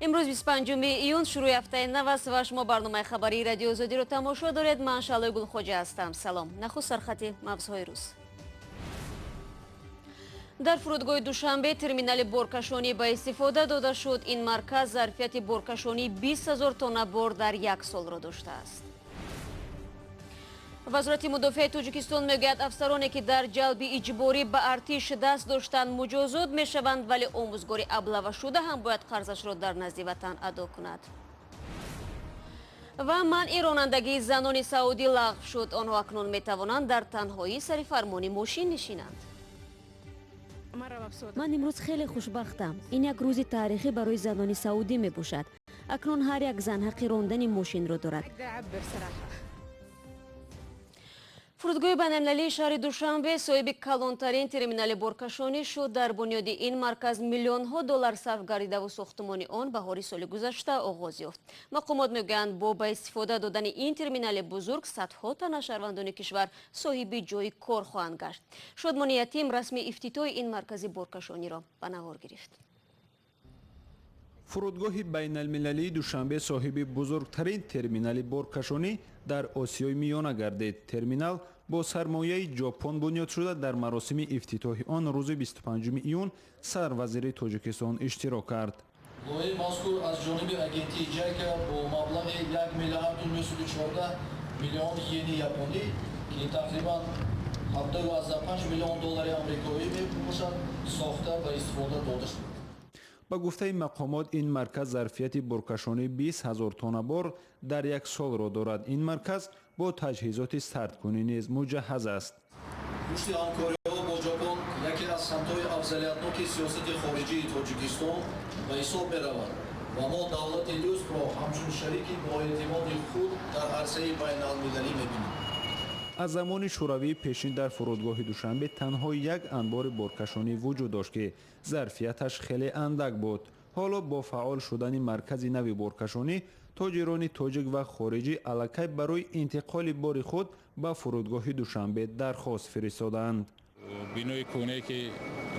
Имрӯз 25 июн, шурӯи ҳафтаи нав аст ва шумо барномаи хабарии Радиои Озодиро тамошо доред. Ман Шаълои Гулхоҷа ҳастам. Салом. Нахуст сархати мавзӯъҳои рӯз. Дар фурудгоҳи Душанбе терминали боркашонӣ ба истифода дода шуд. Ин марказ зарфияти боркашонии 20 000 тонна бор дар як солро доштааст. Вазорати мудофиаи Тоҷикистон мегӯяд, афсароне, ки дар ҷалби иҷборӣ ба артиш даст доштанд, муҷозот мешаванд, вале омӯзгори аблавашуда ҳам бояд қарзашро дар назди ватан адо кунад. Ва манъи ронандагии занони саудӣ лағв шуд. Онҳо акнун метавонанд дар танҳоӣ сари фармони мошин нишинанд. Ман имрӯз хеле хушбахтам. Ин як рӯзи таърихӣ барои занони саудӣ мебошад. Акнун ҳар як зан ҳаққи рондани мошинро дорад. Фурудгоҳи байналмилалии шаҳри Душанбе соҳиби калонтарин терминали боркашонӣ шуд. Дар бунёди ин марказ миллионҳо доллар сарф гардидаву сохтумони он баҳори соли гузашта оғоз ёфт. Мақомот мегӯянд, бо ба истифода додани ин терминали бузург садҳо тан аз шаҳрвандони кишвар соҳиби ҷойи кор хоҳанд гашт. Шодмони Ятим расми ифтитоҳи ин маркази боркашониро ба навор гирифт. Фурудгоҳи байналмилалии Душанбе соҳиби бузургтарин терминали боркашонӣ дар Осиёи Миёна гардид. Терминал бо сармояи Ҷопон бунёд шуда, дар маросими ифтитоҳи он рӯзи 25 июн сарвазири Тоҷикистон иштирок кард. Лоиҳаи мазкур аз ҷониби агентии Ҷайка бо маблағи 1 миллиарду 914 миллион йени японӣ, ки тақрибан 17,5 миллион доллари амрикоӣ мебошад, сохта ба истифода дода шуд. Ба гуфтаи мақомот, ин марказ зарфияти боркашонии 20 000 тонна бор дар як солро дорад. Ин марказ бо таҷҳизоти сардкунӣ низ муҷаҳҳаз аст. Рушди ҳамкориҳо бо Ҷопон яке аз самтҳои афзалиятноки сиёсати хориҷии Тоҷикистон ба ҳисоб меравад ва мо давлати дӯстро ҳамчун шарики боэътимоди худ дар арсаи байналмилалӣ мебинем. Аз замони шӯравии пешин дар фурудгоҳи Душанбе танҳо як анбори боркашонӣ вуҷуд дошт, ки зарфияташ хеле андак буд. Ҳоло бо фаъол шудани маркази нави боркашонӣ тоҷирони тоҷик ва хориҷӣ аллакай барои интиқоли бори худ ба фурудгоҳи Душанбе дархост фиристодаанд. Бинои кӯҳнае, ки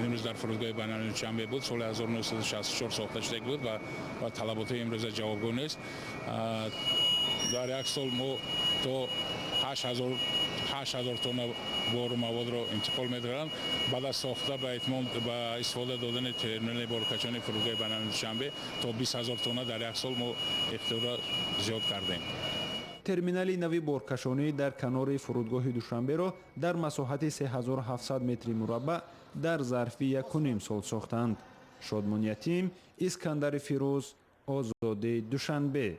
имрӯз дар фурудгоҳи байналмилалии Душанбе буд, соли 1964 сохта шуда буд ва ба талаботи имрӯза ҷавобгӯ нест. Дар як сол мо то 8000 тонна бору маводро интиқол медоданд. Баъд аз сохта ба итмом, ба истифода додани терминали боркашонии фурудгоҳи байналмилалии Душанбе то 20 000 тонна дар як сол мо иқтидорро зиёд кардем. Терминали нави боркашонӣ дар канори фурудгоҳи Душанберо дар масоҳати 3700 метри мураббаъ дар зарфи якуним сол сохтанд. Шодмон Ятим, Искандари Фирӯз, Озодӣ, Душанбе.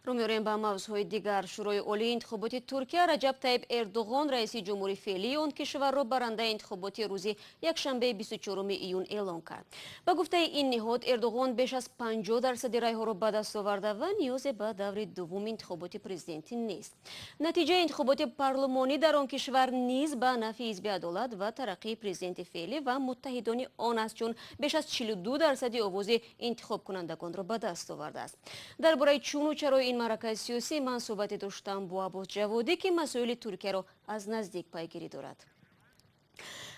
Рӯ меорем ба мавзӯъҳои дигар. Шӯрои Олии интихоботи Туркия Раҷаб Таиб Эрдуғон, раиси ҷумҳури феълии он кишварро, барандаи интихоботи рӯзи якшанбеи 24 июн эълон кард. Ба гуфтаи ин ниҳод, Эрдуғон беш аз 50 дарсади райҳоро ба даст оварда ва ниёзе ба даври дуввуми интихоботи президентӣ нест. Натиҷаи интихоботи парлумонӣ дар он кишвар низ ба нафъи Ҳизби адолат ва тараққии президенти феълӣ ва муттаҳидони он аст, чун беш аз 42 дарсади овози интихобкунандагонро ба даст овардааст. Дар бораи чуну чарои ин маъракаи сиёсӣ ман суҳбате доштам бо Аббос Ҷаводӣ, ки масоили Туркияро аз наздик пайгирӣ дорад.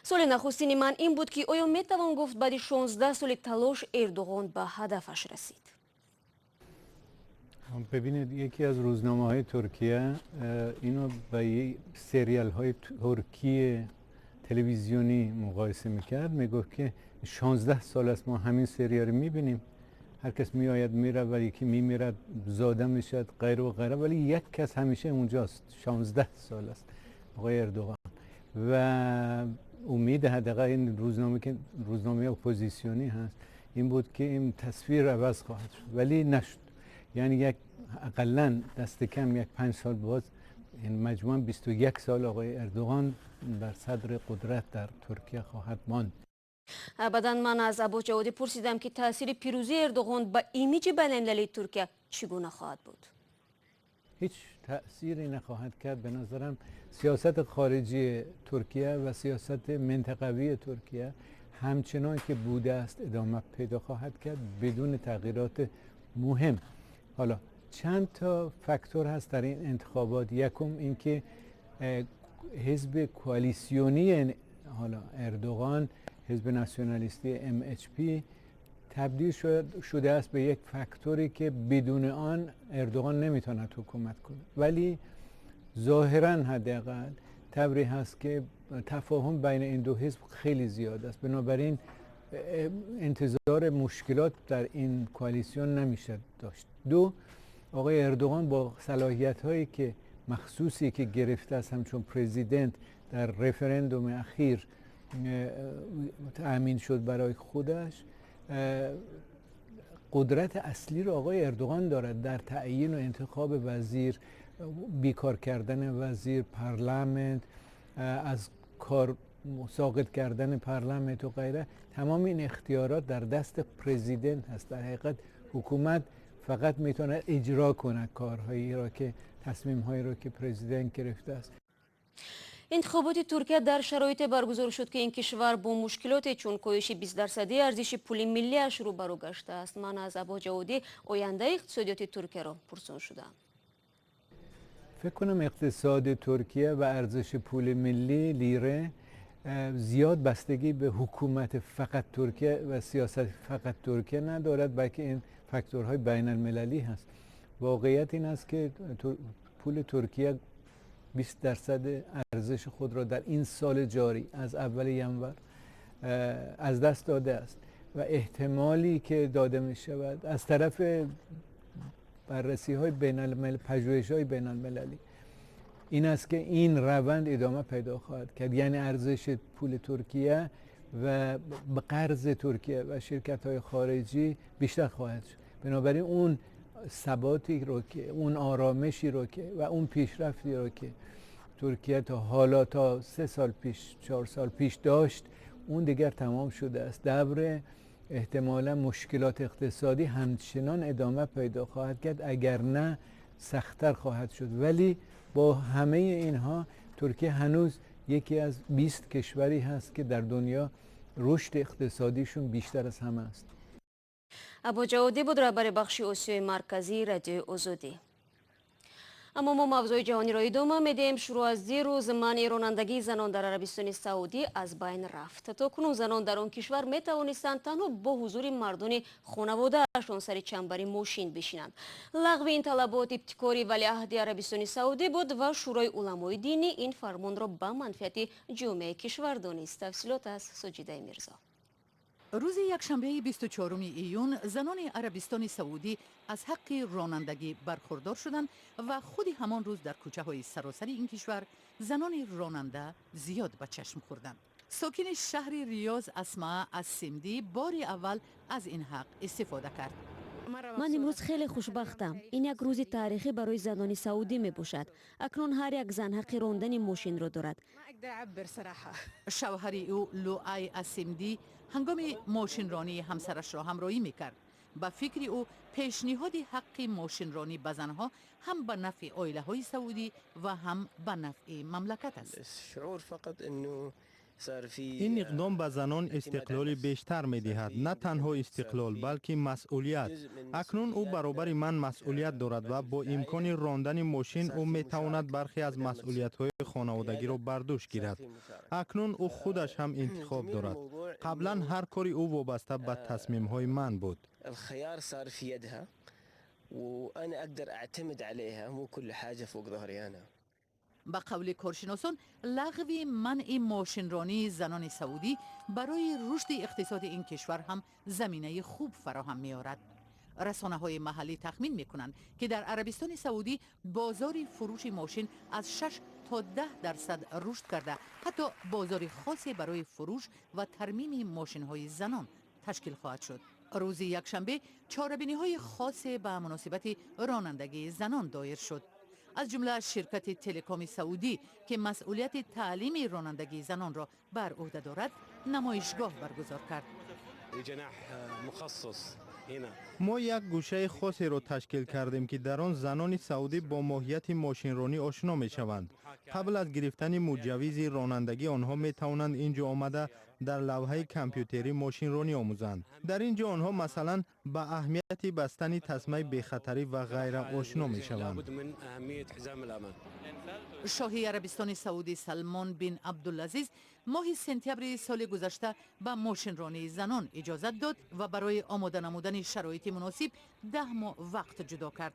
Суоли нахустини ман ин буд, ки оё метавон гуфт, баъди 16 соли талош Эрдуғон ба ҳадафаш расид? ببینید، یکی از روزنامه های ترکیه اینو با سریال های ترکی تلویزیونی مقایسه میکرد. میگفت که 16 سال است ما همین سریال میبینیم، هر کس میآید میره و یکی میمیرد، زاده میشد، غیره و غیره، ولی یک کس همیشه اونجاست. 16 سال است، آقای اردوغان. و امید حداقل این روزنامه که روزنامه اپوزیسیونی هست این بود که این تصویر عوض خواهد شد، ولی نشد. یعنی یک اقلا دست کم یک 5 سال باز، این مجموعا 21 سال آقای اردوغان بر صدر قدرت در ترکیه خواهد ماند. Баъдан ман аз Аббос Ҷаводӣ пурсидам, ки таъсири пирӯзии Эрдуғон ба имиҷи байналмилалии Туркия чӣ гуна хоҳад буд. هیچ تأثیری نخواهد کرد. به نظرم سیاست خارجی ترکیه و سیاست منطقوی ترکیه همچنان که بوده است ادامه پیدا خواهد کرد، بدون تغییرات مهم. حالا چند تا فاکتور هست در این انتخابات. یکم اینکه حزب کوالیسیونی حالا اردوغان، حزب ناسیونالیستی MHP تبدیل شده است به یک فاکتوری که بدون آن اردوغان نمیتواند حکومت کنه. ولی ظاهرا حداقل طوری هست که تفاهم بین این دو حزب خیلی زیاد است. بنابراین انتظار مشکلات در این کوالیسیون نمیشه داشت. دو، آقای اردوغان با صلاحیت هایی که مخصوصی که گرفته است همچون پرزیدنت در رفراندوم اخیر تأمین شد برای خودش، قدرت اصلی رو آقای اردوغان دارد در تعیین و انتخاب وزیر، بیکار کردن وزیر، پارلمان، از کار ساقط کردن پارلمان و غیره. تمام این اختیارات در دست پرزیدنت هست. در حقیقت حکومت فقط میتونه اجرا کنه کارهایی را که تصمیمهایی را که پرزیدنت گرفته است. Интихоботи Туркия дар шароите баргузор шуд, ки ин кишвар бо мушкилоте чун коҳиши 20-дарсадии арзиши пули миллиаш рӯбарӯ гаштааст. Ман аз Або Ҷаводӣ ояндаи иқтисодиёти Туркияро пурсон шудам. فکر کنم اقتصاد ترکیه و ارزش پول ملی لیره زیاد بستگی به حکومت فقط ترکیه و سیاست فقط ترکیه ندارد، بلکه این فاکتورهای بین المللی هست. واقعیت این است که پول ترکیه 20% ارزش خود را در این سال جاری از اول ینور از دست داده است و احتمالی که داده می شود از طرف بررسی های بین المللی، پژوهش های بین المللی این است که این روند ادامه پیدا خواهد کرد. یعنی ارزش پول ترکیه و قرض ترکیه و شرکت های خارجی بیشتر خواهد شد. بنابراین اون ثباتی رو که، اون آرامشی رو که و اون پیشرفتی رو که ترکیه تا حالا تا 3 سال پیش، 4 سال پیش داشت، اون دیگر تمام شده است. دور احتمالا مشکلات اقتصادی همچنان ادامه پیدا خواهد کرد، اگر نه سخت‌تر خواهد شد. ولی با همه اینها ترکیه هنوز یکی از 20 کشوری هست که در دنیا رشد اقتصادیشون بیشتر از همه است. Або Ҷаводӣ буд, раҳбари бахши Осиёи Марказии Радиои Озодӣ. Аммо мо мавзӯи ҷаҳониро идома медиҳем. Шурӯъ аз дирӯз манъи ронандагии занон дар Арабистони Саудӣ аз байн рафт. То кунун занон дар он кишвар метавонистанд танҳо бо ҳузури мардони хонаводаашон сари чанбари мошин бишинанд. Лағви ин талабот ибтикори валиаҳди Арабистони Саудӣ буд ва Шӯрои уламои динӣ ин фармонро ба манфиати ҷомеаи кишвар донист. Тафсилот аз Соҷидаи Мирзо. Рӯзи якшанбеи 24 июн занони Арабистони Саудӣ аз ҳаққи ронандагӣ бархурдор шуданд ва худи ҳамон рӯз дар кӯчаҳои саросари ин кишвар занони ронанда зиёд ба чашм хӯрданд. Сокини шаҳри Риёз Асмаа аз Симдӣ бори аввал аз ин ҳақ истифода кард. Ман имрӯз хеле хушбахтам. Ин як рӯзи таърихӣ барои занони саудӣ мебошад. Акнун ҳар як зан ҳаққи рондани мошинро дорад. Шавҳари ӯ Луай Асимдӣ ҳангоми мошинронии ҳамсарашро ҳамроҳӣ мекард. Ба фикри ӯ пешниҳоди ҳаққи мошинронӣ ба занҳо ҳам ба нафъи оилаҳои саудӣ ва ҳам ба нафъи мамлакат аст. Ин иқдом ба занон истиқлоли бештар медиҳад. На танҳо истиқлол, балки масъулият. Акнун ӯ баробари ман масъулият дорад ва бо имкони рондани мошин ӯ метавонад бархе аз масъулиятҳои хонаводагиро бар дӯш гирад. Акнун ӯ худаш ҳам интихоб дорад. Қаблан ҳар кори ӯ вобаста ба тасмимҳои ман буд. Ба қавли коршиносон, лағви манъи мошинронии занони саудӣ барои рушди иқтисоди ин кишвар ҳам заминаи хуб фароҳам меорад. Расонаҳои маҳаллӣ тахмин мекунанд, ки дар Арабистони Саудӣ бозори фурӯши мошин аз 6 то 10% рушд карда, ҳатто бозори хосе барои фурӯш ва тармими мошинҳои занон ташкил хоҳад шуд. Рӯзи якшанбе чорабиниҳои хосе ба муносибати ронандагии занон доир шуд. Аз ҷумла ширкати Телекоми Саудӣ, ки масъулияти таълими ронандагии занонро бар ӯҳда дорад, намоишгоҳ баргузор кард. Мо як гӯшаи хосеро ташкил кардем, ки дар он занони саудӣ бо моҳияти мошинронӣ ошино мешаванд. Қабл аз гирифтани муҷаввизи ронандагӣ онҳо метавонанд ин ҷо омада Дар лавҳаи компютерӣ мошинронӣ омӯзанд. Дар ин ҷо онҳо масалан ба аҳамияти бастани тасмаи бехатарӣ ва ғайра ошно мешаванд. Шоҳи Арабистони Саудӣ Салмон бин Абдулазиз моҳи сентябри соли гузашта ба мошинронии занон иҷозат дод ва барои омода намудани шароити муносиб 10 моҳ вақт ҷудо кард.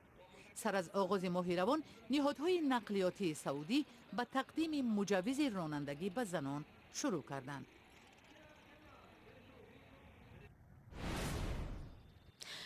Сар аз оғози моҳи равон ниҳодҳои нақлиётии саудӣ ба тақдими муҷаввизи ронандагӣ ба занон шурӯъ карданд.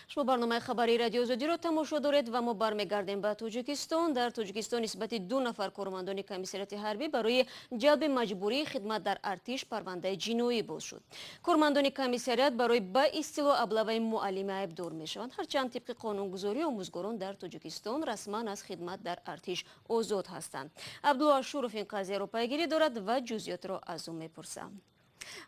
Шумо барномаи хабарии Радио Озодиро тамошо доред ва мо бармегардем ба Тоҷикистон. Дар Тоҷикистон нисбати 2 нафар кормандони комиссариати ҳарбӣ барои ҷалби маҷбурии хидмат дар артиш парвандаи ҷиноӣ боз шуд. Кормандони комиссариат барои ба истилоҳ аблаваи муаллими айбдор мешаванд. Ҳарчанд тибқи қонунгузорӣ омӯзгорон дар Тоҷикистон расман аз хидмат дар артиш озод ҳастанд. Абдулло Ашуров ин қазияро пайгирӣ дорад ва ҷузъиётро аз ӯ мепурсам.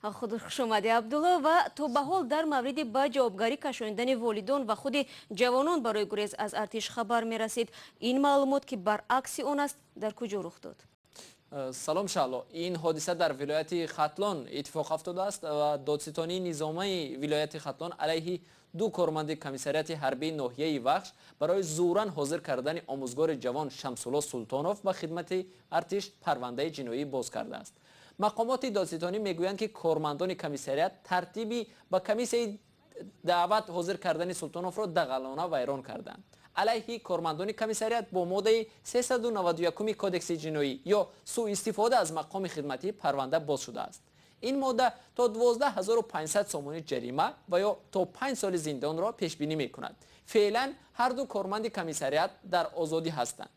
Худ хуш омадӣ, Абдулло. Ва то ба ҳол дар мавриди ба ҷавобгарӣ кашондани волидон ва худи ҷавонон барои гурез аз артиш хабар мерасид. Ин маълумот ки баръакси он аст дар куҷо рух дод? Салом Шаҳло. Ин ҳодиса дар вилояти Хатлон иттифоқ афтодааст ва додситонии низомаи вилояти Хатлон алайҳи 2 корманди комиссариати ҳарбии ноҳияи Вахш барои зӯран ҳозир кардани омӯзгори ҷавон Шамсулло Султонов ба хидмати артиш парвандаи ҷиноӣ боз кардааст. Мақомоти додситонӣ мегӯянд, ки кормандони комиссариат тартиби ба комиссияи даъват ҳозир кардани Султоновро дағалона вайрон карданд. Алайҳи кормандони комиссариат бо моддаи 391 кодекси ҷиноӣ ё сӯистифода аз мақоми хидматӣ парванда боз шудааст. Ин модда то 12500 сомонӣ ҷарима ва ё то 5 соли зиндонро пешбинӣ мекунад. Феълан ҳар ду корманди комиссариат дар озодӣ ҳастанд.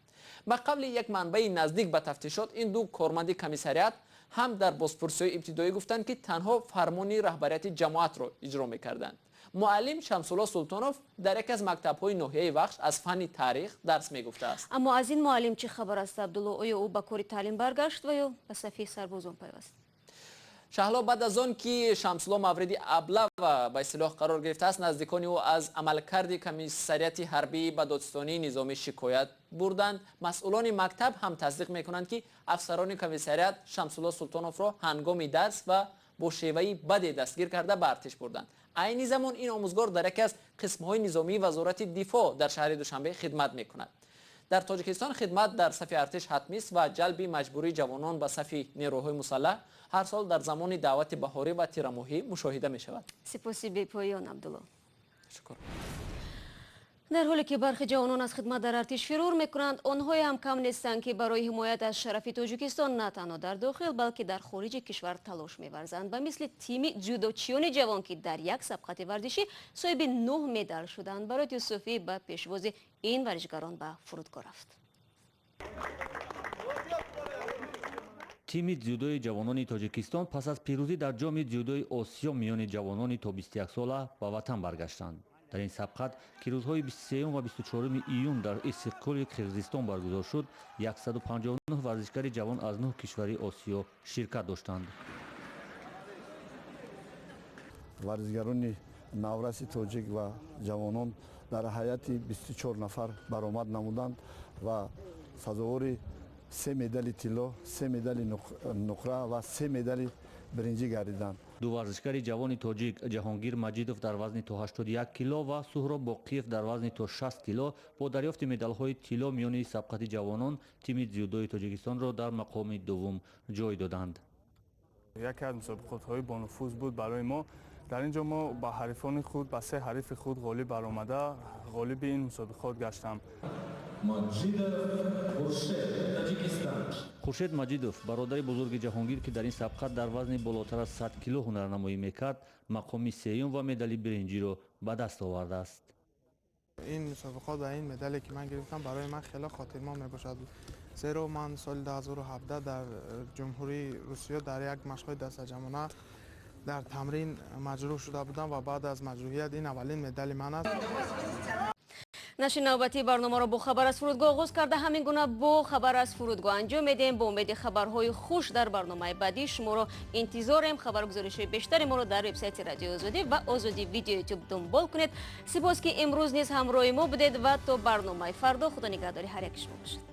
Ба қавли як манбаи наздик ба тафтишот, ин ду корманди комиссариат ҳам дар бозпурсиҳои ибтидоӣ гуфтанд, ки танҳо фармони раҳбарияти ҷамоатро иҷро мекарданд. Муаллим Шамсулло Султонов дар яке аз мактабҳои ноҳияи Вахш аз фанни таърих дарс мегуфтааст. Аммо аз ин муаллим чӣ хабар аст, Абдулло? Оё ӯ ба кори таълим баргашт ва ё ба сафи сарбозон пайваст? Шаҳло, баъд аз он ки Шамсулло мавриди аблава ба истилоҳ қарор гирифтааст, наздикони ӯ аз амалкарди комиссариати ҳарбӣ ба додситонии низомӣ шикоят бурданд. Масъулони мактаб ҳам тасдиқ мекунанд, ки афсарони комиссариат Шамсулло Султоновро ҳангоми дарс ва бо шеваи баде дастгир карда ба артиш бурданд. Айни замон ин омӯзгор дар яке аз қисмҳои низомии Вазорати дифоъ дар шаҳри Душанбе хидмат мекунад. Дар Тоҷикистон хидмат дар сафи артиш ҳатмист ва ҷалби маҷбурии ҷавонон ба сафи нерӯҳои мусаллаҳ ҳар сол дар замони даъвати баҳорӣ ва тирамоҳӣ мушоҳида мешавад. Сипоси бепоён, Абдулло. Шукр. Дар ҳоле ки бархи ҷавонон аз хидмат дар артиш фирор мекунанд, онҳое ҳам кам нестанд, ки барои ҳимоят аз шарафи Тоҷикистон на танҳо дар дохил, балки дар хориҷи кишвар талош меварзанд. Ба мисли тими ҷудочиёни ҷавон, ки дар як сабқати варзишӣ соҳиби 9 медал шуданд. Барот Юсуфӣ ба пешвози ин варзишгарон ба фурудгоҳ рафт. Тими дзюдои ҷавонони Тоҷикистон пас аз пирӯзӣ дар ҷоми дзюдои Осиё миёни ҷавонони то 21 сола ба ватан баргаштанд. Дар ин сабқат, ки рӯзҳои 23 ва 24 июн дар Истиқлоли Қирғизистон баргузор шуд, 159 варзишгари ҷавон аз 9 кишвари Осиё ширкат доштанд. Варзишгарони навраси тоҷик ва ҷавонон дар ҳайати 24 нафар баромад намуданд ва сазовори 3 медали тилло, 3 медали нуқра ва 3 медали биринҷӣ гардиданд. Ду варзишгари ҷавони тоҷик Ҷаҳонгир Маҷидов дар вазни то 81 кило ва Суҳроб Боқиев дар вазни то 60 кило бо дарёфти медалҳои тилло миёни сабқати ҷавонон тими дзюдои Тоҷикистонро дар мақоми дуввум ҷой доданд. Яке аз мусобиқотҳои бонуфуз буд барои мо. Дар ин ҷо мо ба ҳарифони худ, ба 3 ҳарифи худ ғолиб баромада, ғолиби ин мусобиқот гаштам. Хуршед Маҷидов, бародари бузурги Ҷаҳонгир, ки дар ин сабқат дар вазни болотар аз 100 кило ҳунарнамоӣ мекард, мақоми сеюм ва медали биринҷиро ба даст овардааст. Ин мусобиқот ва ин медале ки ман гирифтам барои ман хеле хотирмон мебошад, зеро ман соли 2017 дар Ҷумҳурии Русия дар як машқҳои дастаҷамъона дар тамрин маҷрӯҳ шуда будам ва баъд аз маҷрӯҳият ин аввалин медали ман аст. Наши навбатии барномаро бо хабар аз фурудгоҳ оғоз карда, ҳамин гуна бо хабар аз фурудгоҳ анҷом медиҳем. Бо умеди хабарҳои хуш дар барномаи баъдӣ шуморо интизорем. Хабаргузоришҳои бештари моро дар вебсайти Радиои Озодӣ ва Озодӣ видео ютуб дунбол кунед. Сипос, ки имрӯз низ ҳамроҳи мо будед ва то барномаи фардо Худо нигаҳдори ҳар яки шумо бошад.